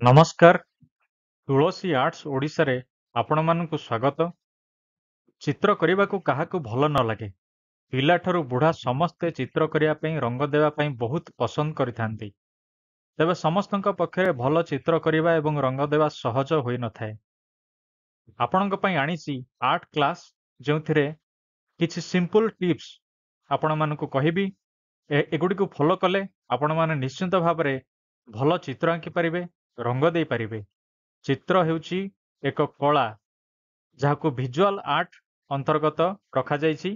ନମସ୍କାର, ତୁଳସୀ ଆର୍ଟସ ଓଡ଼ିଶାରେ ଆପଣମାନଙ୍କୁ ସ୍ୱାଗତ। ଚିତ୍ର କରିବାକୁ କାହାକୁ ଭଲ ନ ଲାଗେ? ପିଲାଠାରୁ ବୁଢ଼ା ସମସ୍ତେ ଚିତ୍ର କରିବା ପାଇଁ, ରଙ୍ଗ ଦେବା ପାଇଁ ବହୁତ ପସନ୍ଦ କରିଥାନ୍ତି। ତେବେ ସମସ୍ତଙ୍କ ପକ୍ଷରେ ଭଲ ଚିତ୍ର କରିବା ଏବଂ ରଙ୍ଗ ଦେବା ସହଜ ହୋଇନଥାଏ। ଆପଣଙ୍କ ପାଇଁ ଆଣିଛି ଆର୍ଟ କ୍ଲାସ୍, ଯେଉଁଥିରେ କିଛି ସିମ୍ପଲ୍ ଟିପ୍ସ ଆପଣମାନଙ୍କୁ କହିବି। ଏଗୁଡ଼ିକୁ ଫଲୋ କଲେ ଆପଣମାନେ ନିଶ୍ଚିନ୍ତ ଭାବରେ ଭଲ ଚିତ୍ର ଆଙ୍କିପାରିବେ, ରଙ୍ଗ ଦେଇପାରିବେ। ଚିତ୍ର ହେଉଛି ଏକ କଳା, ଯାହାକୁ ଭିଜୁଆଲ ଆର୍ଟ ଅନ୍ତର୍ଗତ ରଖାଯାଇଛି।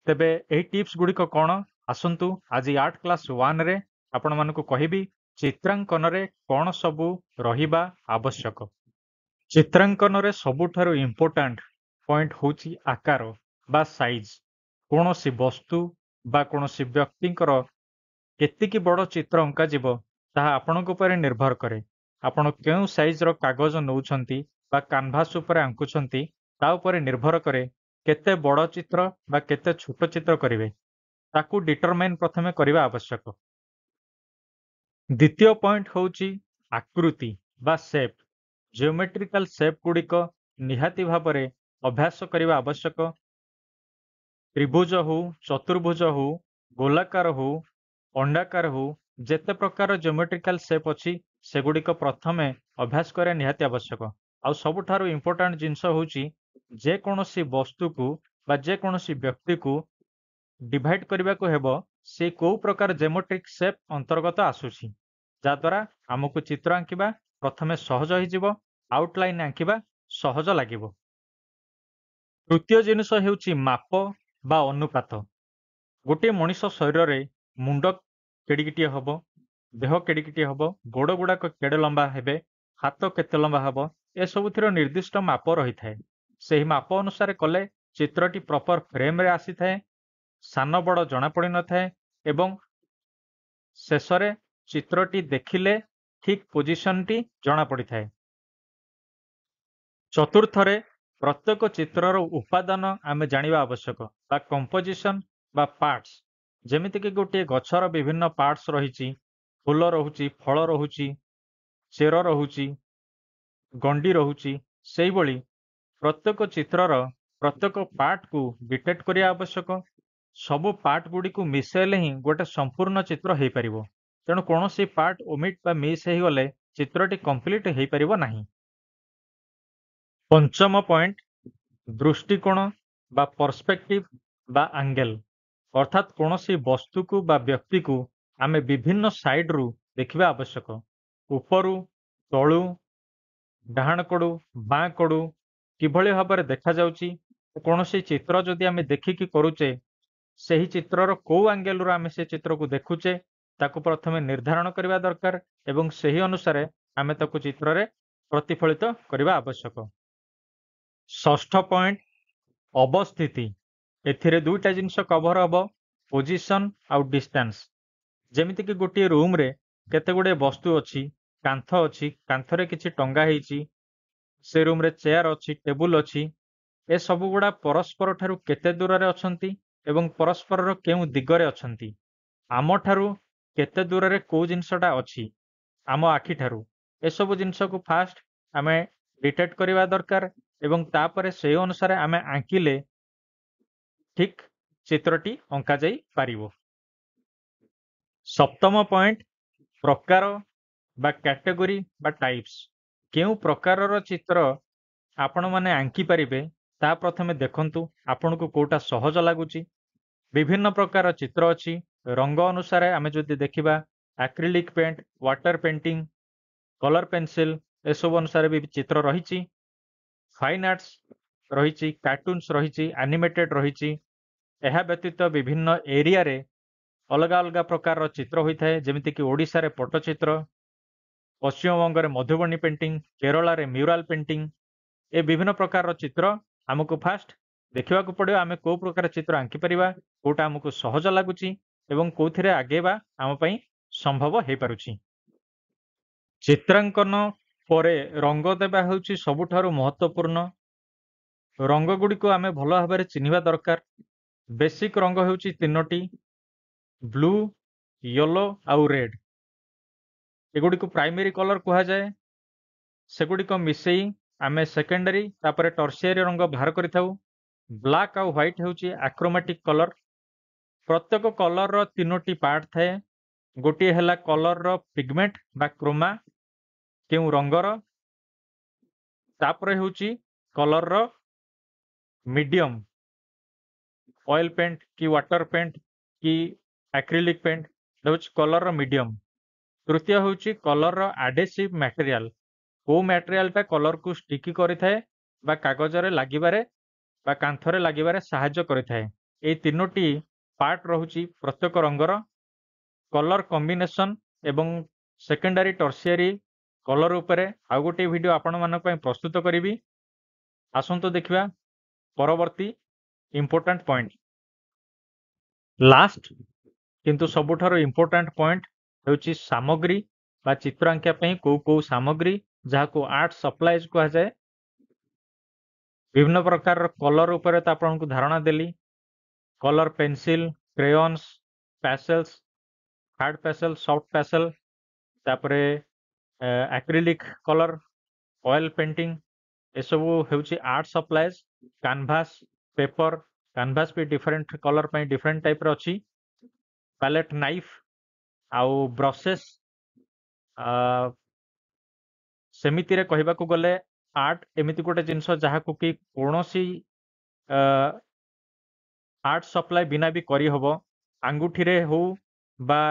ତେବେ ଏହି ଟିପ୍ସ ଗୁଡ଼ିକ କ'ଣ, ଆସନ୍ତୁ ଆଜି ଆର୍ଟ କ୍ଲାସ୍ 1ରେ ଆପଣମାନଙ୍କୁ କହିବି ଚିତ୍ରାଙ୍କନରେ କ'ଣ ସବୁ ରହିବା ଆବଶ୍ୟକ। ଚିତ୍ରାଙ୍କନରେ ସବୁଠାରୁ ଇମ୍ପୋର୍ଟାଣ୍ଟ ପଏଣ୍ଟ ହେଉଛି ଆକାର ବା ସାଇଜ୍। କୌଣସି ବସ୍ତୁ ବା କୌଣସି ବ୍ୟକ୍ତିଙ୍କର କେତିକି ବଡ଼ ଚିତ୍ର ଅଙ୍କାଯିବ, ତାହା ଆପଣଙ୍କ ଉପରେ ନିର୍ଭର କରେ। ଆପଣ କେଉଁ ସାଇଜ୍ର କାଗଜ ନେଉଛନ୍ତି ବା କାନଭାସ୍ ଉପରେ ଆଙ୍କୁଛନ୍ତି, ତା ଉପରେ ନିର୍ଭର କରେ କେତେ ବଡ଼ ଚିତ୍ର ବା କେତେ ଛୋଟ ଚିତ୍ର କରିବେ। ତାକୁ ଡିଟରମାଇନ୍ ପ୍ରଥମେ କରିବା ଆବଶ୍ୟକ। ଦ୍ୱିତୀୟ ପଏଣ୍ଟ ହେଉଛି ଆକୃତି ବା ସେପ୍। ଜିଓମେଟ୍ରିକାଲ ସେପ୍ ଗୁଡ଼ିକ ନିହାତି ଭାବରେ ଅଭ୍ୟାସ କରିବା ଆବଶ୍ୟକ। ତ୍ରିଭୁଜ ହଉ, ଚତୁର୍ଭୁଜ ହଉ, ଗୋଲାକାର ହଉ, ଅଣ୍ଡାକାର ହଉ, ଯେତେ ପ୍ରକାର ଜିଓମେଟ୍ରିକାଲ ସେପ୍ ଅଛି, ସେଗୁଡ଼ିକ ପ୍ରଥମେ ଅଭ୍ୟାସ କରିବା ନିହାତି ଆବଶ୍ୟକ। ଆଉ ସବୁଠାରୁ ଇମ୍ପୋର୍ଟାଣ୍ଟ ଜିନିଷ ହେଉଛି, ଯେକୌଣସି ବସ୍ତୁକୁ ବା ଯେକୌଣସି ବ୍ୟକ୍ତିକୁ ଡିଭାଇଡ୍ କରିବାକୁ ହେବ, ସେ କୋଉ ପ୍ରକାର ଜିଓମେଟ୍ରିକ୍ ସେପ୍ ଅନ୍ତର୍ଗତ ଆସୁଛି, ଯାହାଦ୍ୱାରା ଆମକୁ ଚିତ୍ର ଆଙ୍କିବା ପ୍ରଥମେ ସହଜ ହେଇଯିବ, ଆଉଟଲାଇନ୍ ଆଙ୍କିବା ସହଜ ଲାଗିବ। ତୃତୀୟ ଜିନିଷ ହେଉଛି ମାପ ବା ଅନୁପାତ। ଗୋଟିଏ ମଣିଷ ଶରୀରରେ ମୁଣ୍ଡ କେଡ଼ିକିଟିଏ ହବ, ଦେହ କେଡ଼ିକିଟିଏ ହବ, ଗୋଡ଼ ଗୁଡ଼ାକ କେଡ଼େ ଲମ୍ବା ହେବେ, ହାତ କେତେ ଲମ୍ବା ହବ, ଏସବୁଥିର ନିର୍ଦ୍ଦିଷ୍ଟ ମାପ ରହିଥାଏ। ସେହି ମାପ ଅନୁସାରେ କଲେ ଚିତ୍ରଟି ପ୍ରପର ଫ୍ରେମରେ ଆସିଥାଏ, ସାନ ବଡ଼ ଜଣାପଡ଼ିନଥାଏ ଏବଂ ଶେଷରେ ଚିତ୍ରଟି ଦେଖିଲେ ଠିକ୍ ପୋଜିସନଟି ଜଣାପଡ଼ିଥାଏ। ଚତୁର୍ଥରେ, ପ୍ରତ୍ୟେକ ଚିତ୍ରର ଉପାଦାନ ଆମେ ଜାଣିବା ଆବଶ୍ୟକ ବା କମ୍ପୋଜିସନ ବା ପାର୍ଟସ। ଯେମିତିକି ଗୋଟିଏ ଗଛର ବିଭିନ୍ନ ପାର୍ଟସ ରହିଛି, ଫୁଲ ରହୁଛି, ଫଳ ରହୁଛି, ଚେର ରହୁଛି, ଗଣ୍ଡି ରହୁଛି, ସେଇଭଳି ପ୍ରତ୍ୟେକ ଚିତ୍ରର ପ୍ରତ୍ୟେକ ପାର୍ଟକୁ ଡିଟେକ୍ଟ କରିବା ଆବଶ୍ୟକ। ସବୁ ପାର୍ଟ ଗୁଡ଼ିକୁ ମିଶାଇଲେ ହିଁ ଗୋଟେ ସମ୍ପୂର୍ଣ୍ଣ ଚିତ୍ର ହେଇପାରିବ। ତେଣୁ କୌଣସି ପାର୍ଟ ଓମିଟ୍ ବା ମିସ୍ ହେଇଗଲେ ଚିତ୍ରଟି କମ୍ପ୍ଲିଟ୍ ହେଇପାରିବ ନାହିଁ। ପଞ୍ଚମ ପଏଣ୍ଟ, ଦୃଷ୍ଟିକୋଣ ବା ପର୍ସପେକ୍ଟିଭ ବା ଆଙ୍ଗେଲ। ଅର୍ଥାତ୍ କୌଣସି ବସ୍ତୁକୁ ବା ବ୍ୟକ୍ତିକୁ ଆମେ ବିଭିନ୍ନ ସାଇଡରୁ ଦେଖିବା ଆବଶ୍ୟକ। ଉପରୁ, ତଳୁ, ଡାହାଣ କଡ଼ୁ, ବାଁ କଡ଼ୁ କିଭଳି ଭାବରେ ଦେଖାଯାଉଛି। କୌଣସି ଚିତ୍ର ଯଦି ଆମେ ଦେଖିକି କରୁଛେ, ସେହି ଚିତ୍ରର କୋଉ ଆଙ୍ଗେଲରୁ ଆମେ ସେ ଚିତ୍ରକୁ ଦେଖୁଛେ, ତାକୁ ପ୍ରଥମେ ନିର୍ଦ୍ଧାରଣ କରିବା ଦରକାର ଏବଂ ସେହି ଅନୁସାରେ ଆମେ ତାକୁ ଚିତ୍ରରେ ପ୍ରତିଫଳିତ କରିବା ଆବଶ୍ୟକ। ଷଷ୍ଠ ପଏଣ୍ଟ, ଅବସ୍ଥିତି। ଏଥିରେ ଦୁଇଟା ଜିନିଷ କଭର ହବ, ପୋଜିସନ ଆଉ ଡିଷ୍ଟାନ୍ସ। ଯେମିତିକି ଗୋଟିଏ ରୁମରେ କେତେ ଗୁଡ଼ିଏ ବସ୍ତୁ ଅଛି, କାନ୍ଥ ଅଛି, କାନ୍ଥରେ କିଛି ଟଙ୍ଗା ହେଇଛି, ସେ ରୁମରେ ଚେୟାର ଅଛି, ଟେବୁଲ ଅଛି, ଏସବୁ ଗୁଡ଼ା ପରସ୍ପର ଠାରୁ କେତେ ଦୂରରେ ଅଛନ୍ତି ଏବଂ ପରସ୍ପରର କେଉଁ ଦିଗରେ ଅଛନ୍ତି, ଆମଠାରୁ କେତେ ଦୂରରେ କୋଉ ଜିନିଷଟା ଅଛି ଆମ ଆଖିଠାରୁ, ଏସବୁ ଜିନିଷକୁ ଫାଷ୍ଟ ଆମେ ଡିଟେକ୍ଟ କରିବା ଦରକାର ଏବଂ ତାପରେ ସେଇ ଅନୁସାରେ ଆମେ ଆଙ୍କିଲେ ଠିକ୍ ଚିତ୍ରଟି ଅଙ୍କା ଯାଇପାରିବ। ସପ୍ତମ ପଏଣ୍ଟ, ପ୍ରକାର ବା କ୍ୟାଟେଗୋରୀ ବା ଟାଇପ୍ସ। କେଉଁ ପ୍ରକାରର ଚିତ୍ର ଆପଣମାନେ ଆଙ୍କି ପାରିବେ, ତାହା ପ୍ରଥମେ ଦେଖନ୍ତୁ ଆପଣଙ୍କୁ କୋଉଟା ସହଜ ଲାଗୁଛି। ବିଭିନ୍ନ ପ୍ରକାର ଚିତ୍ର ଅଛି। ରଙ୍ଗ ଅନୁସାରେ ଆମେ ଯଦି ଦେଖିବା, acrylic paint, water painting, colour pencil, ଏସବୁ ଅନୁସାରେ ବି ଚିତ୍ର ରହିଛି। ଫାଇନ୍ ଆର୍ଟସ ରହିଛି, କାର୍ଟୁନ୍ସ ରହିଛି, ଆନିମେଟେଡ୍ ରହିଛି। ଏହା ବ୍ୟତୀତ ବିଭିନ୍ନ ଏରିଆରେ ଅଲଗା ଅଲଗା ପ୍ରକାରର ଚିତ୍ର ହୋଇଥାଏ, ଯେମିତିକି ଓଡ଼ିଶାରେ ପଟ୍ଟଚିତ୍ର, ପଶ୍ଚିମବଙ୍ଗରେ ମଧୁବନୀ ପେଣ୍ଟିଂ, କେରଳାରେ ମ୍ୟୁରାଲ ପେଣ୍ଟିଂ। ଏ ବିଭିନ୍ନ ପ୍ରକାରର ଚିତ୍ର ଆମକୁ ଫାଷ୍ଟ ଦେଖିବାକୁ ପଡ଼ିବ, ଆମେ କୋଉ ପ୍ରକାର ଚିତ୍ର ଆଙ୍କିପାରିବା, କୋଉଟା ଆମକୁ ସହଜ ଲାଗୁଛି ଏବଂ କୋଉଥିରେ ଆଗେଇବା ଆମ ପାଇଁ ସମ୍ଭବ ହେଇପାରୁଛି। ଚିତ୍ରାଙ୍କନ ପରେ ରଙ୍ଗ ଦେବା ହେଉଛି ସବୁଠାରୁ ମହତ୍ୱପୂର୍ଣ୍ଣ। ରଙ୍ଗ ଗୁଡ଼ିକୁ ଆମେ ଭଲ ଭାବରେ ଚିହ୍ନିବା ଦରକାର। ବେସିକ ରଙ୍ଗ ହେଉଛି ତିନୋଟି, ବ୍ଲୁ, ୟେଲୋ ଆଉ ରେଡ୍। ଏଗୁଡ଼ିକୁ ପ୍ରାଇମେରୀ କଲର୍ କୁହାଯାଏ। ସେଗୁଡ଼ିକ ମିଶେଇ ଆମେ ସେକେଣ୍ଡାରୀ ତାପରେ ଟର୍ସିଆରୀ ରଙ୍ଗ ବାହାର କରିଥାଉ। ବ୍ଲାକ୍ ଆଉ ହ୍ୱାଇଟ୍ ହେଉଛି ଆକ୍ରୋମାଟିକ୍ କଲର୍। ପ୍ରତ୍ୟେକ କଲର୍ର 3ଟି ପାର୍ଟ ଥାଏ। ଗୋଟିଏ ହେଲା କଲର୍ର ପିଗମେଣ୍ଟ ବା କ୍ରୋମା, କେଉଁ ରଙ୍ଗର, ତାପରେ ହେଉଛି କଲର୍ର ମିଡିୟମ, ଅଏଲ୍ ପେଣ୍ଟ କି ୱାଟର ପେଣ୍ଟ କି ଆକ୍ରିଲିକ୍ ପେଣ୍ଟ, ହେଉଛି କଲର୍ର ମିଡିୟମ। ତୃତୀୟ ହେଉଛି କଲର୍ର ଆଡେସିଭ୍ ମ୍ୟାଟେରିଆଲ, କେଉଁ ମ୍ୟାଟେରିଆଲଟା କଲର୍କୁ ଷ୍ଟିକି କରିଥାଏ ବା କାଗଜରେ ଲାଗିବାରେ ବା କାନ୍ଥରେ ଲାଗିବାରେ ସାହାଯ୍ୟ କରିଥାଏ। ଏଇ 3ଟି ପାର୍ଟ ରହୁଛି ପ୍ରତ୍ୟେକ ରଙ୍ଗର। କଲର୍ କମ୍ବିନେସନ୍ ଏବଂ ସେକେଣ୍ଡାରୀ ଟର୍ସିଆରୀ କଲର୍ ଉପରେ ଆଉ ଗୋଟିଏ ଭିଡ଼ିଓ ଆପଣମାନଙ୍କ ପାଇଁ ପ୍ରସ୍ତୁତ କରିବି। ଆସନ୍ତୁ ଦେଖିବା ପରବର୍ତ୍ତୀ ଇମ୍ପୋର୍ଟାଣ୍ଟ ପଏଣ୍ଟ। ଲାଷ୍ଟ କିନ୍ତୁ ସବୁଠାରୁ ଇମ୍ପୋର୍ଟାଣ୍ଟ ପଏଣ୍ଟ ହେଉଛି ସାମଗ୍ରୀ ବା ଚିତ୍ର ଆଙ୍କିବା ପାଇଁ କେଉଁ କେଉଁ ସାମଗ୍ରୀ, ଯାହାକୁ ଆର୍ଟ ସପ୍ଲାଇଜ୍ କୁହାଯାଏ। ବିଭିନ୍ନ ପ୍ରକାରର କଲର୍ ଉପରେ ତ ଆପଣଙ୍କୁ ଧାରଣା ଦେଲି। Colour pencil, crayons, pastels, hard pastel, soft pastel, ତାପରେ ଆକ୍ରିଲିକ୍ କଲର୍, ଅଏଲ୍ ପେଣ୍ଟିଂ, ଏସବୁ ହେଉଛି art supplies. Canvas, paper, canvas ବି ଡିଫରେଣ୍ଟ କଲର୍ ପାଇଁ ଡିଫରେଣ୍ଟ ଟାଇପ୍ର ଅଛି। ପ୍ୟାଲେଟ୍ ନାଇଫ୍ ଆଉ ବ୍ରସେସ୍। ସେମିତିରେ କହିବାକୁ ଗଲେ ଆର୍ଟ ଏମିତି ଗୋଟେ ଜିନିଷ ଯାହାକୁ କି କୌଣସି ଆର୍ଟ ସପ୍ଲାଏ ବିନା ବି କରିହେବ। ଆଙ୍ଗୁଠିରେ ହଉ ବା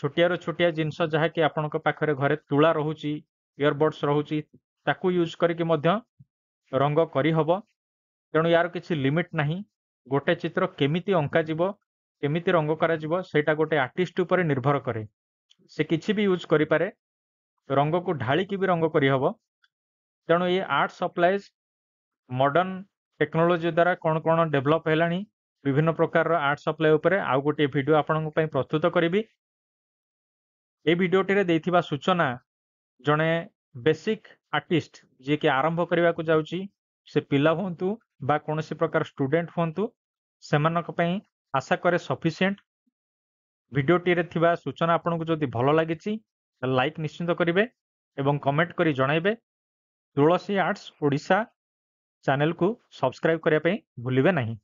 ଛୋଟିଆରୁ ଛୋଟିଆ ଜିନିଷ ଯାହାକି ଆପଣଙ୍କ ପାଖରେ ଘରେ ତୁଳା ରହୁଛି, ଇୟରବଡ୍ସ ରହୁଛି, ତାକୁ ୟୁଜ୍ କରିକି ମଧ୍ୟ ରଙ୍ଗ କରିହେବ। ତେଣୁ ୟାର କିଛି ଲିମିଟ୍ ନାହିଁ। ଗୋଟେ ଚିତ୍ର କେମିତି ଅଙ୍କାଯିବ, କେମିତି ରଙ୍ଗ କରାଯିବ, ସେଇଟା ଗୋଟେ ଆର୍ଟିଷ୍ଟ ଉପରେ ନିର୍ଭର କରେ। ସେ କିଛି ବି ୟୁଜ୍ କରିପାରେ, ରଙ୍ଗକୁ ଢାଳିକି ବି ରଙ୍ଗ କରିହେବ। ତେଣୁ ଏ ଆର୍ଟ ସପ୍ଲାଏଜ୍ ମଡର୍ଣ୍ଣ ଟେକ୍ନୋଲୋଜି ଦ୍ୱାରା କ'ଣ କ'ଣ ଡେଭଲପ୍ ହେଲାଣି, ବିଭିନ୍ନ ପ୍ରକାରର ଆର୍ଟ ସପ୍ଲାଏ ଉପରେ ଆଉ ଗୋଟିଏ ଭିଡ଼ିଓ ଆପଣଙ୍କ ପାଇଁ ପ୍ରସ୍ତୁତ କରିବି। ଏଇ ଭିଡ଼ିଓଟିରେ ଦେଇଥିବା ସୂଚନା ଜଣେ ବେସିକ୍ ଆର୍ଟିଷ୍ଟ ଯିଏକି ଆରମ୍ଭ କରିବାକୁ ଯାଉଛି, ସେ ପିଲା ହୁଅନ୍ତୁ ବା କୌଣସି ପ୍ରକାର ଷ୍ଟୁଡେଣ୍ଟ ହୁଅନ୍ତୁ, ସେମାନଙ୍କ ପାଇଁ ଆଶା କରେ ସଫିସିଏଣ୍ଟ। ଭିଡ଼ିଓଟିରେ ଥିବା ସୂଚନା ଆପଣଙ୍କୁ ଯଦି ଭଲ ଲାଗିଛି, ଲାଇକ୍ ନିଶ୍ଚିତ କରିବେ ଏବଂ କମେଣ୍ଟ କରି ଜଣାଇବେ। ତୁଳସୀ ଆର୍ଟସ ଓଡ଼ିଶା ଚ୍ୟାନେଲକୁ ସବସ୍କ୍ରାଇବ୍ କରିବା ପାଇଁ ଭୁଲିବେ ନାହିଁ।